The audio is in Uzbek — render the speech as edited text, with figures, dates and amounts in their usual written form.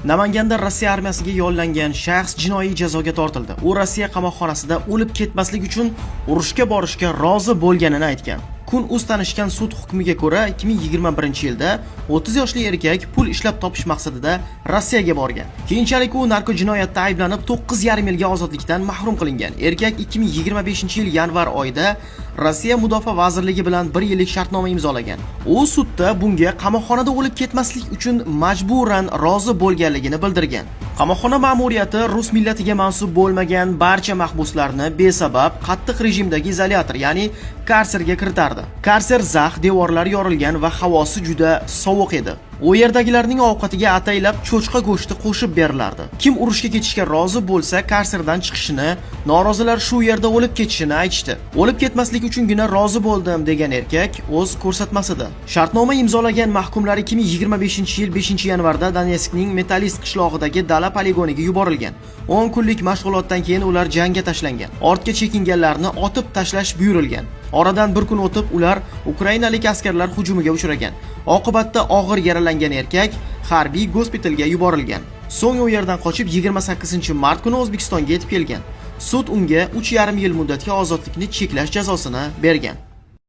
Namanganda Rossiya armiyasiga yollangan shaxs jinoiy jazoga tortildi. U Rossiya qamoqxonasida o'lib ketmaslik uchun urushga borishga rozi bo'lganini aytgan. Kun uz tanishgan sud hukmiga ko'ra, 2021-yilda 30 yoshli erkak pul ishlab topish maqsadida Rossiyaga borgan. Keyinchalik u narkojinoyatda ayblanib, 9,5 yilga ozodlikdan mahrum qilingan. Erkak 2025-yil yanvar oyida Rossiya Mudofaa vazirligi bilan 1 yillik shartnoma imzolagan. U sudda bunga qamoqxonada o'lib ketmaslik uchun majburan rozi bo'lganligini bildirgan. Qamoqxona ma'muriyati rus millatiga mansub bo'lmagan barcha mahbuslarni besabab qattiq rejimdagi izolyator, ya'ni karserga kiritardi. Karser zax, devorlari yorilgan va havosi juda sovuq edi. U yerdagilarning ovqatiga ataylab cho'chqa go'shti qo'shib berilardi. Kim urushga ketishga rozi bo'lsa, karserdan chiqishini, norozilar shu yerda o'lib ketishini aytishdi. "O'lib ketmaslik uchungina rozi bo'ldim", degan erkak o'z ko'rsatmasida. Shartnoma imzolagan mahkumlar 2025-yil 5-yanvarda Donetskning Metallist qishlog'idagi dala poligoniga yuborilgan. 10 kunlik mashg'ulotdan keyin ular jangga tashlangan. Ortga chekinganlarni otib tashlash buyurilgan. Oradan bir kun o'tib, ular ukrainalik askarlar hujumiga uchragan. Oqibatda og'ir yaralangan erkak harbiy gospitalga yuborilgan. So'ng u yerdan qochib, 28-mart kuni O'zbekistonga yetib kelgan. Sud unga 3,5 yil muddatga ozodlikni cheklash jazosini bergan.